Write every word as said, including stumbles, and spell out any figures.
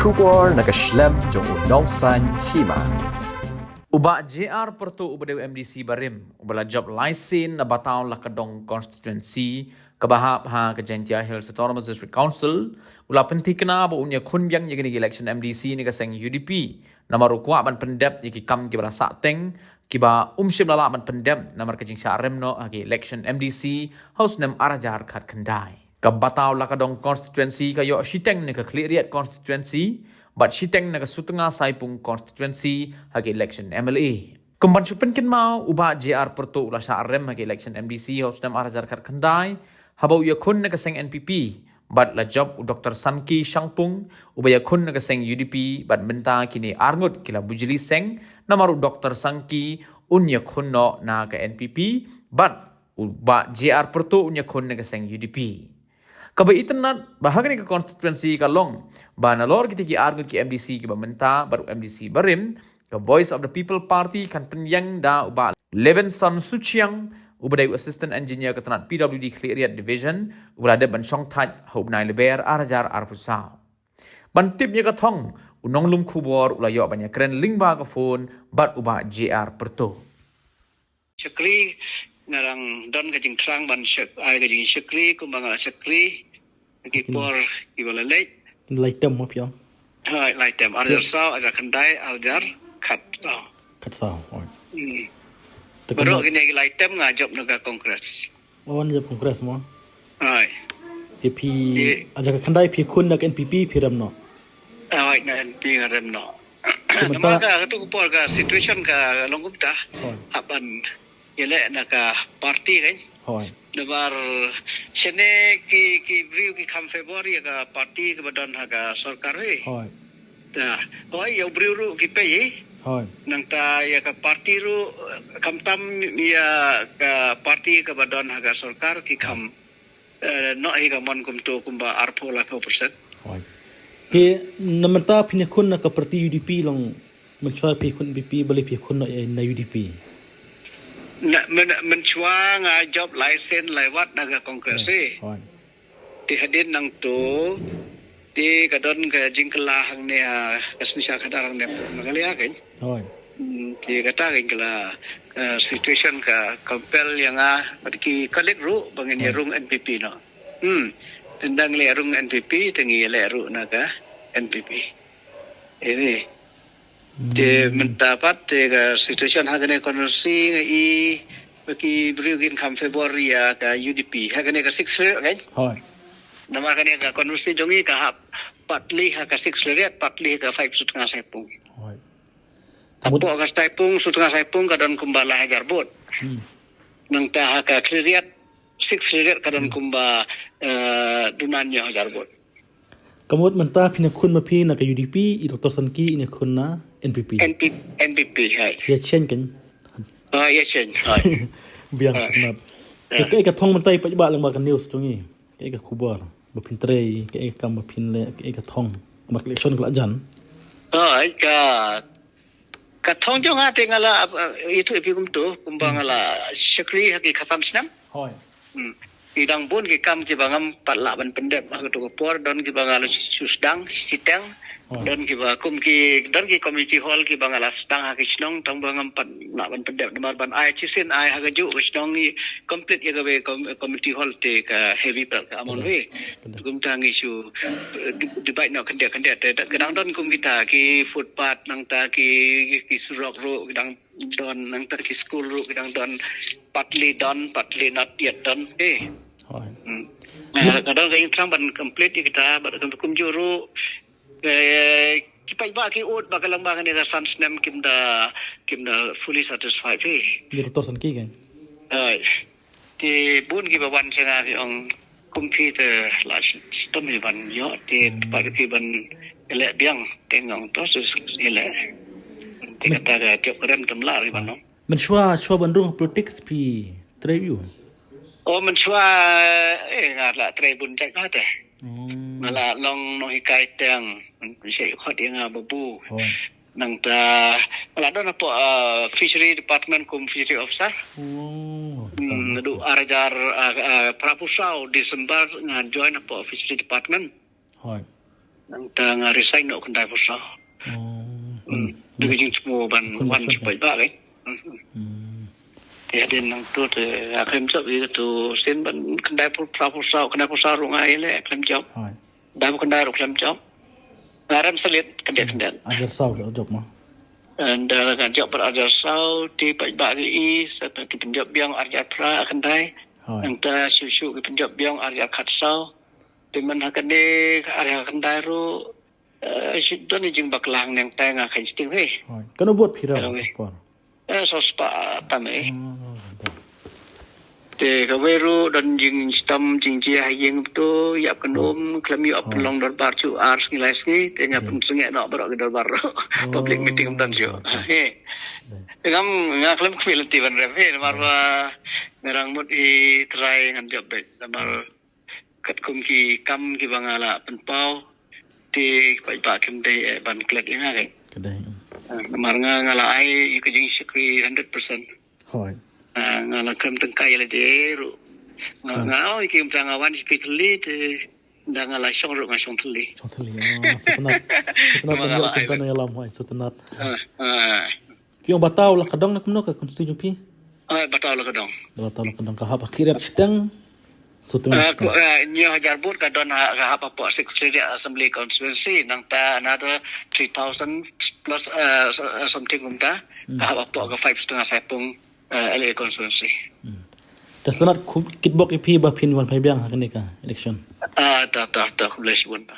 Khubor na ka shlem jong u nongsaiñ hima. U Bah J R Pyrtuh uba dei u M D C barim, uba la jop lai sien na Bataw Lakadong constituency, kaba hap ha ka Jaintia Hills Autonomous District Council, u la pynthikna ba un ïakhun biang ïa kane ka election M D C na ka seng U D P. Namar u kwah ban pyndep ïa ki kam kiba la sah teng, kiba um shym la lah ban pyndep namar ka jingshah rem noh ha ka election M D C ha u snem ar hajar khatkhyndai. Ka Bataw Lakadong constituency ka ïoh shiteng na ka Khliehriat constituency bad shiteng na ka Sutnga Saipung constituency ha ka election M L A. Kum ban shu pynkynmaw, u Bah J R Pyrtuh u la shah rem ha ka election M D C ha u snem ar hajar khatkhyndai haba u ïakhun na ka seng N P P, bad la jop u Doktor Sanki Shangpung uba ïakhun na ka seng U D P, bad mynta kine arngut ki la bujli seng namar u Doktor Sanki un ïakhun noh na ka N P P, bad u Bah J R Pyrtuh un ïakhun na ka seng U D P. Kaba itynnad ba ha kane ka constituency ka long ba nalor kita ki arngut ki M D C kiba mynta bad u M D C barim, ka Voice of the People Party kan pynïeng da u Bah Levinson Suchiang uba dei u Assistant Engineer ka tnat P W D Khliehriat Division, uba la dep ban shongthait ha u bnai Lber ar hajar arphew saw. Ban tip ïa ka thong, u nonglum khubor u la ïoh ban ïakren lyngba ka phone bad u Bah J R Pyrtuh. Shakri, nga dang don ka jingthrang ban shak-, ai ka jingshakri kumba nga la shakri ha ki por kiba la leit. Lai term mo phi ong? Hooid, lai term. Ar hajar saw, ar hajar khyndai, ar hajar khatsaw. Khatsaw, hooid. Hmm. Te baroh kumba kine ki lai term nga jop na ka Congress. Oh, na jop Congress mo? Hooid. Te phi, ar hajar khatkhyndai phi khun na ka N P P phi rem noh? Hooid, na N P P nga rem noh. Kumta. Namar ka, katu ka por ka situation ka long kumta. Hooid. Hap ban ïaleh na ka party kan. Hooid. Namar shane ki, ki briew ki kham favour ïa ka party kaba don ha ka sorkar hi. Hooid. Te, hooid, ïa u briew ruh ki peit hi. Hooid. Nangta ïa ka party ruh, khamtam ïa ka party kaba don ha ka sorkar ki kham, eh, noh hi ka mon kumto kumba arphew laiphew percent. Hooid. Te na mynta phin ïakhun na ka party U D P long, mynshuwa phi khun N P P, balei phi khun noh ïa na U D P? Na, myn-, mynshuwa nga jop lai sien lai wat na ka Congress hi. Hooid. Te hadien nangto, te ka don ka jingkylla hangne ha ka synshar khadar hangne Meghalaya kan. Hooid. Hmm, te kata kan ka la, eh, situation ka compel ïa nga bad ki colleague ruh ba ngin ïa rung N P P noh. Hmm. Tang ngi la rung N P P, te ngi ïaleh ruh na ka N P P. Ini. Te mynta pat te ka situation ha kane ka constituency nga i ba ki briew kin kham favour ïa ka U D P. Ha kane ka Sixth Schedule kan? Hooid. Namar kane ka constituency jong ngi ka hap partly ha ka Sixth Schedule, partly ha ka Five Sutnga Saipung. Hooid. Hapoh ka Saipung, Sutnga Saipung ka don kumba lai hajar vote. Hmm. Nangta ha ka Khliehriat, Sixth Schedule ka don kumba, eh, duna hynñiew hajar vote. Ka mut mynta phin ïakhun ma phi na ka U D P, i Doktor Sanki in ïakhun na N P P. N P, N P P, hai. Phi ïa change kan? Ah, ïa change, hai. Biang sngap. Te kaei ka thong mynta i paidbah lyngba ka news jong ngi? Kaei ka khubor ba phin trei, kaei ka kam ba phin leh, kaei ka thong ba ka election ka la jan? Hai, ka Ka thong jong nga te nga la, uh, ïathuh ïa phi kumto, kumba nga la shakri ha ki khatsan snem. Hooid. Hmm. Ki dang bun ki kam kiba ngam pat lah ban pyndep ha kato ka por, don kiba nga la shu sdang shiteng. Hooid. Don kiba kum ki, don ki community hall kiba nga la sdang ha ki shnong, tang ba ngam pat lah ban pyndep namar ban ai shisien ai ha kajuh ka shnong ngi complete ïa kawei com-, community hall te ka heavy belt ka amon wei. Kumta ngi shu, eh, di-, divide noh khyndiat khyndiat te ka dang don kum kita ki footpath nangta ki, ki surok ruh ki dang don nangta ki school ruh ki dang don, partly done, partly not yet done. Eh. Hooid. Hmm. Ka dang ka jingthrang ban complete ïa kita bad kumjuh ruh, eh, ki paidbah ki ud ba ka lyngba kane ka san snem kim da, kim da fully satisfied hi. Ïa Doktor Sanki kan? Hooid. Te bun kiba wan sha nga ki ong kum phi te la shitom hi ban ïoh te pat phi ban leh biang te nga ong to shu leh. Te kata ka jop ka rem tam lah ri ban ong. Mynshuwa, shuwa ban rung politics phi trei ïu? Oh, mynshuwa, eh, nga la trei bun jait nga te. Nga la long nonghikai teng, mynshuwa khot ïa nga babu. Nangta nga la don hapoh, uh, Fishery Department kum Fishery Officer. Oh. Hmm, naduh ar hajar, uh, uh, phra phew saw December nga join hapoh Fishery Department. Hooid. Nangta nga resign noh khyndai phew saw. Oh, hmm. Dei ka jingthmu ban wan shu paidbah, eh. Hmm. Te hadien nangtu te nga khlem jop ïa katu sien ban khyndai phew, phra phew saw, khyndai phew saw ruh nga ïaleh khlem jop. Hooid. Khyndai phew khyndai ruh khlem jop. Nga rem slit khyndiat khyndiat. Ar hajar saw ka jop mo. Ynda nga jop bad ar hajar saw te paidbah ki i sa ki pynjop biang ar hajar phra khyndai. Hooid. Nangta shuh shuh ki pynjop biang ar hajar khatsaw. Te man ha kane ar hajar khyndai ruh, eh, shu don i jingbakla hangne nangta nga kheiñ sting hi. Hooid. Kano vote phi rem por? Eh, saw spah tam eh. Oh, da. Te kawei ruh don jingshitom jingjia ha ïing tu, ïap kynum, khlem ïoh pynlong dorbar shuh ar sngi lai sngi, te nga pynsngewbha noh baroh ki dorbar ruh. Public meeting ym don shuh. He. Te ngam, nga khlem khmih lynti ban rem he, namar ba nga dang mut i trai ngan jop beit. Namar katkum ki kam kiba nga la pynpaw, te paidbah kim dei, eh, ban klet ïa nga, eh. Ka dei. Ah, namar nga, nga la ai ïa ka jingshakri hundred percent. Hooid. Ah, nga la khlem tyngkai ïa lade ruh. Nga, nga, oh, ki mynta nga wan sha phi thylli te, ynda nga la shong ruh nga shong thylli. Shong thylli. Oh, sngewtynnat. Sngewtynnat. Namar nga la ai. Hooid, sngewtynnat. Ah, ah. Ki ong Batau Lakadong na kumno ka constituency jong phi? Ah, Batau Lakadong. Batau Lakadong ka hap ha Khliehriat shiteng. Sngewtynnat. Ah, hynñiew hajar vote ka don ha, ka hap hapoh Sixth Khliehriat Assembly Constituency, nangta another three thousand plus, ah, something kumta. Hmm. Ka hap hapoh ka five Sutnga Saipung, ah, L A constituency. Hmm. Te sngewtynnat khublei, kitbok ïa phi ba phin wan phai biang ha kane ka election. Ah, ta, ta, ta, khublei shibun.